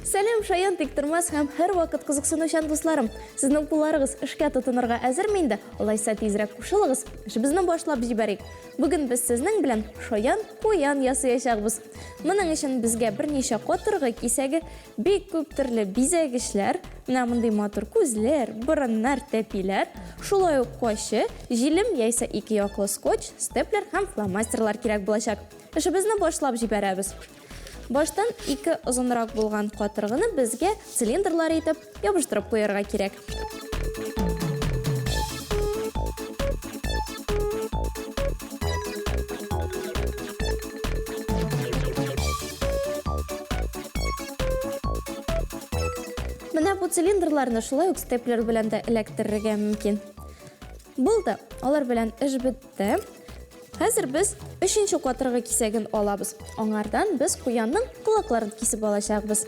Сәлам, шаян тиктормас һәм һәрвакыт кызыксынучан дусларым! Сезнең кулларыгыз эшкә тотынырга әзерме инде? Алайса тизрәк кушылыгыз, эшебезне башлап җибәрик. Бүген без сезнең белән шаян куян ясаячакбыз. Моның өчен безгә берничә катыргы кисәге, бик күп төрле бизәгечләр, менә мондый матур күзләр, борыннар, тәпиләр, шулай ук кайчы, җилем яисә ике яклы скотч, степлер һәм фломастерлар кирәк булачак. Эшебезне башлап җибәрәбез. Баштан ике озынрак булган катыргыны безгә цилиндрлар итеп ябыштырып куярга кирәк. Менә бу цилиндрларны шулай ук степлер белән дә эләктерергә мөмкин. Булды, алар белән эш бетте. Хәзер без өченче катыргы кисәген алабыз. Аңардан без куянның колакларын кисеп алачакбыз.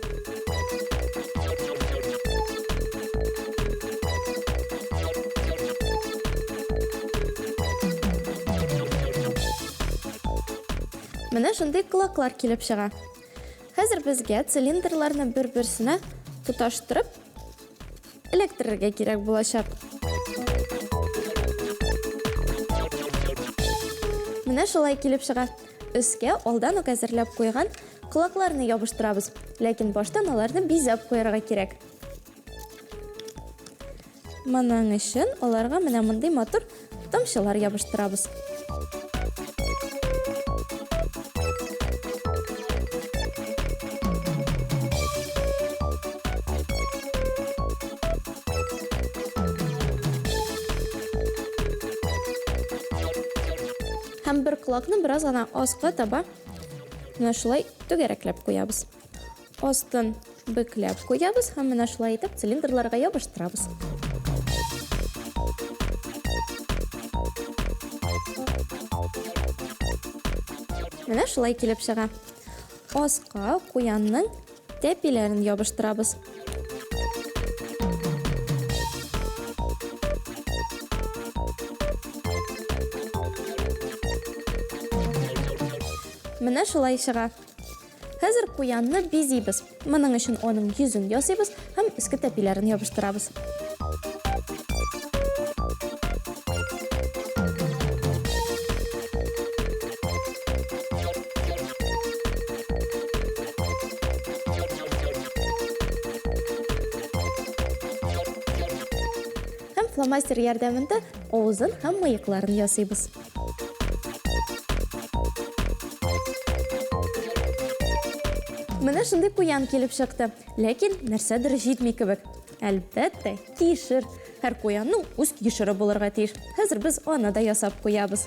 Менә шундый колаклар килеп чыга. Хәзер безгә цилиндрларны бер-берсенә тоташтырып эләктерергә кирәк булачак. Менә шулай килеп чыга. Өскә алдан ук әзерләп куйган колакларны ябыштырабыз. Ләкин баштан аларны бизәп куярга кирәк. Моның өчен аларга менә мондый матур тамчылар ябыштырабыз. Һәм бер колакны бераз гына аска таба менә шулай түгәрәкләп куябыз. Астын бөкләп куябыз һәм менә шулай итеп цилиндрларга ябыштырабыз. Менә шулай килеп чыга. Аска куянның тәпиләрен ябыштырабыз. Менә шулай чыга. Хәзер куянны бизибез. Моның өчен аның йөзен ясыйбыз һәм өске тәпиләрен ябыштырабыз. Һәм фломастер ярдәмендә авызын һәм мыекларын ясыйбыз. Менә шундый куян килеп чыкты. Ләкин нәрсәдер җитми кебек. Әлбәттә, кишер. Һәр куянның үз кишере булырга тиеш. Хәзер без аны да ясап куябыз.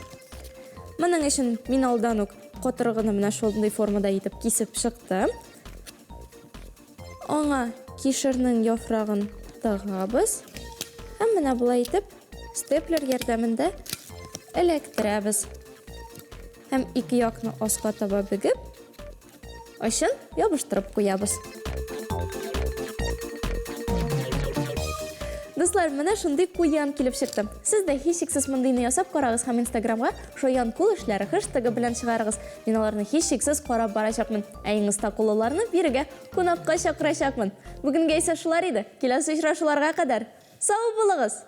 Моның өчен мин алдан ук котыргыны менә шундый формада итеп кисеп чыктым. Аңа кишернең яфрагын тыгабыз. Һәм менә болай итеп степлер ярдәмендә эләктерәбез. Һәм ике якны аска таба бөгеп, очын ябыштырып куябыз. Дуслар, менә шундый куян килеп чыкты. Сез дә һичшиксез мондыйны ясап карагыз һәм Инстаграмга шаян кул эшләре хэштегы белән чыгарыгыз. Мин аларны һичшиксез карап барачакмын. Ә иң оста куллыларны бирегә кунакка чакырачакмын. Бүгенгә исә шулар иде. Киләсе очрашуларга кадәр. Сау булыгыз!